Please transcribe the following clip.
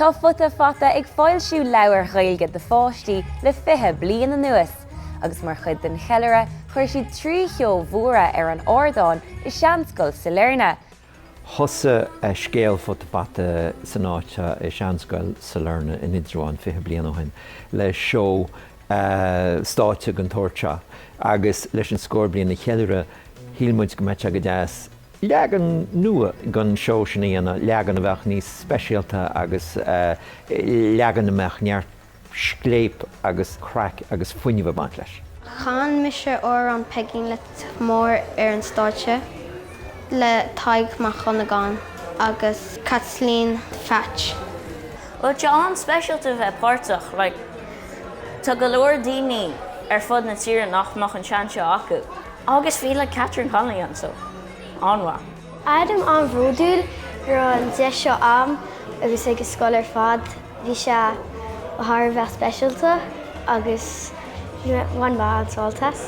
Tá Futa Fata ag foilsiú leabhair Ghaeilge do pháistí le 20 bliain anuas agus mar chuid den cheiliúradh chuir siad 3 sheó mhóra ar an ardán i Seanscoil Sailearna. Thosaigh scéal Futa Fata san áit seo i Seanscoil Sailearna in Indreabhán 20 bliain ó shin le seó stáitse den tsórt seo agus leis an scór bliain a cheiliúradh shíl muid go mbeadh sé go deas leagan nua den seó sin a dhéanamh, leagan a bheadh níos speisialta agus leagan a mbeadh neart scléip agus craic agus fuinneamh ag baint leis. Chan mise amhrán Peigín Leat Mór ar an stáitse le Tadhg Mac Dhonnagáin agus Caitlín Pheaits. Bhuel, tá sé an-speisialta a bheith páirteach, like, tá go leor daoine ar fud na tíre nach mbeadh an seans seo acu. Agus bhí like Catherine Connolly ann so an-mhaith. Airím an-bhródúil go raibh an deis seo a'm agus ag an scoil ar fad. Bhí sé thar a bheith speisialta agus bhain mé an-sult as.